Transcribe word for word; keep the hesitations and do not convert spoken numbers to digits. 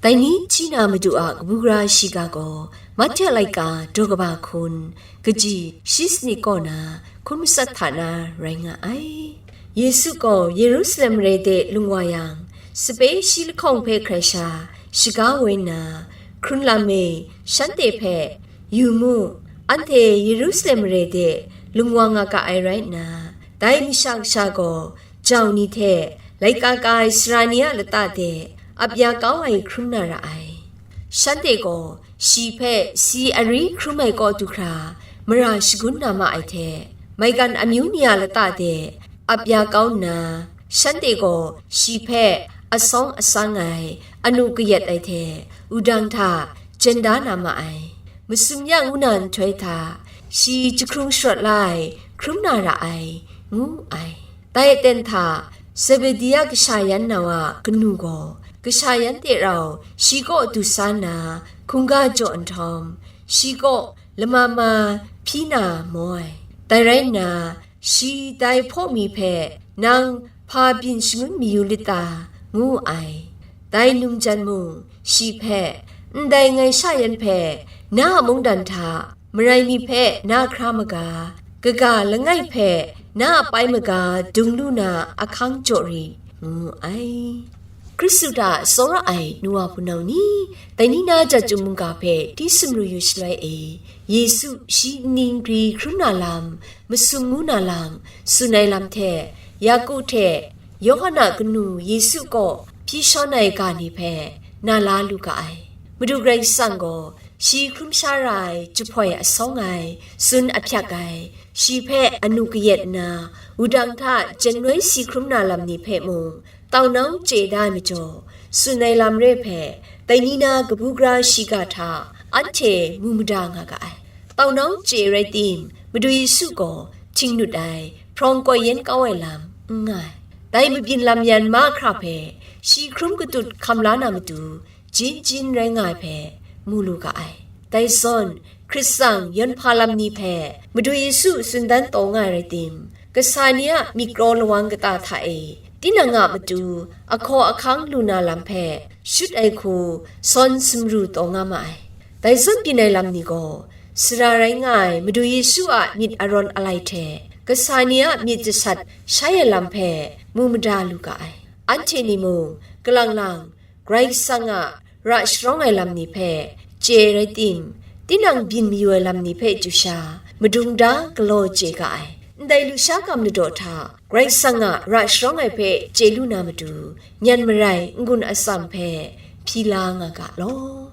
Dai ni hti na Madu a kabu gara shiga gaw Mahte laika daw kaba hkun, kaji shi sanit kaw na hkun matsat hta na rai nga ai. Yesu gaw Yerusalem mare de lung wa yang, sape shi lahkawng hpe hkrai sha, shaga woi nna, hkrun lam e shanhte hpe, "Yu mu, anhte Yerusalem mare de lung wa nga ga ai rai nna, dai masha kasha gaw jau ni hte laika ka ai sara ni a lata de ap ya kau ai hkrum na ra ai. Shanhte gaw shi hpe si ari hkrum ai kaw du hkra mara shagun na ma ai hte, maigan amyu ni a lata de ap ya kau nna, shanhte gaw shi hpe asawng asang ai, anu kayat ai hte wudang hta jen da na ma ai. Masum ya ngu na nhtoi hta, shi jahkrung sharawt la ai hkrum na ra ai," ngu ai. Dai aten hta Zebedi a kasha yan nau a kanu gaw, kasha yan hte rau shi kaw du sa nna, hkungga jaw nhtawm, shi kaw lama ma hpyi na maw ai. Dai rai nna, shi dai hpaw mi hpe, "Nang hpa byin shangun mayu lit ta?" ngu ai. Dai num jan mung, shi hpe, "Ndai ngai sha yan hpe na a mungdan hta marai mi hpe na hkra maga, kaga langai hpe na a pai maga dung lu na ahkang jaw ri," ngu ai. Hkristu hta tsawra ai nu wa hpunau ni, dai ni na jat chyum mungga hpe tyi sumru yu shaloi e, Yesu shi nni nkri hkrum na lam, masum ngu na lam, tsun ai lam hte, Yaku hte Yawhan a kanu Yesu kaw hpyi shawn ai ga ni hpe na la lu ga ai. Madu Karai Kasang gaw shi hkrum sha ra ai jahpoi asawng ai, tsun ahpyak ai, shi hpe anu kayat nna, wudang hta jen noi si hkrum na lam ni hpe mung, tau nau chye da ai majaw, tsun ai lam re hpe, dai ni na kabu gara shiga hta anhte mu mada nga ga ai. Tau nau chye rai tim, Madu Yesu gaw htingnut ai, hprawng koi yen kau ai lam n nga ai. Dai mabyin lam yan mahkra hpe shi hkrum katut hkam la na matu, jin jin rai nga ai hpe mu lu ga ai. Dai zawn, Hkrit tsang yawn hpa lam ni hpe Madu Yesu tsun dan taw nga ai rai tim, kasa ni a myit kraw lawang kata hta e, tinang a matu ahkaw ahkang lu na lam hpe shut ai hku sawn sumru taw nga ma ai. Dai zawn byin ai lam ni gaw, sara rai nga ai Madu Yesu a myit arawn alai hte kasa ni a myit jasat shai ai lam hpe mu mada lu ga ai. Anhte ni mung, kalang lang, Karai Kasang a ra sharawng ai lam ni hpe chye rai tim, tinang byin mayu ai lam ni hpe chyu sha, madung da galaw chye ga ai. Ndai lusha gam ladaw hta, Karai Kasang a ra sharawng ai hpe chye lu na matu, nyan marai n-gun atsam hpe hpyi la nga ga law.